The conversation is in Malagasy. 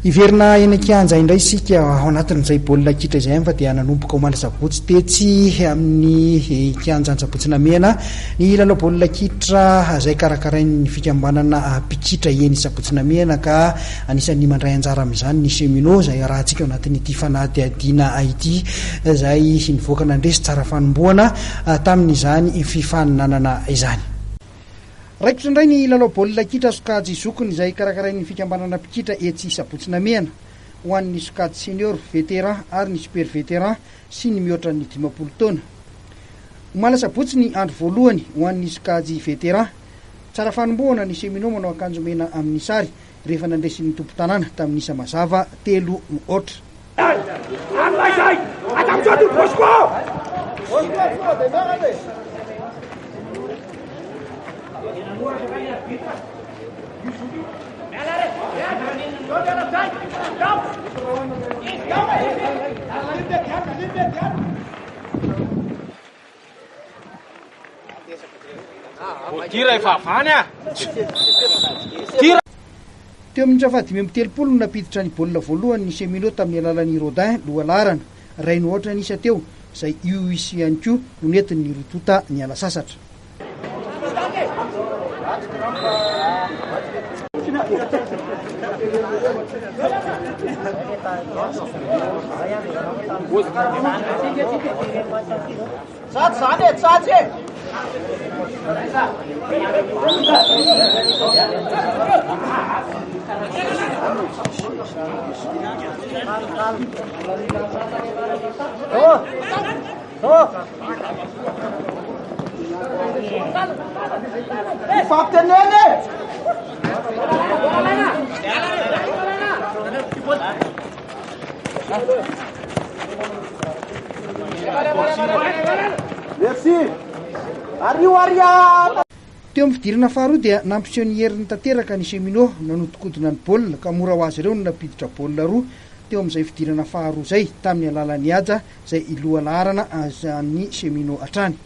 Hiverina eny an-kianja indray isika ao anatin'izay baolina kitra izay fa dia nanomboka omaly sabotsy tetsy amin'ny kianja Antsabotsy Namehana ny lalao baolina kitra izay karakarain'ny fikambanana mpikitra eny Sabotsy Namehana ka anisan'ny mandray anjara amin'izany ny Cheminot izay arahantsika ao anatin'ity fanadihadiana ity izay nivoaka nandresy tsara fanombohana tamin'izany fifaninanana izany. Raikitra indray ny lalao baolina kitra sokajy zokiny izay karakarain'ny fikambanana mpikitra etsy Sabotsy Namehana. Ho an'ny sokajy senior, vétéran ary ny super vétéran sy ny mihoatra ny 50 taona. Omaly asabotsy ny andro voalohany ho an'ny sokajy vétéran. Tsara fanombohana ny cheminot manao akanjo mena amin'ny sary rehefa nandresy ny tompon-tanàna tamin'ny isa mazava telo no aotra. Teo amin'ny minitra faha 35 no nampiditra ny baolina voalohany ny Cheminot tamin'ny alalan'i Rodin, lohalaharana. Iray no aotra ny isa teo, izay UIC ihany koa no nentin'ny roa tonta niala sasatra. Teo amin'ny fidirana faharoa dia nampiseho ny heriny tanteraka ny Cheminot nanodikodina ny baolina ka mora ho azy ireo ny nampiditra baolina roa teo amin'izay fidirana faharoa izay tamin'ny alalan'i Haja izay lohalaharana an'ny Cheminot hatrany.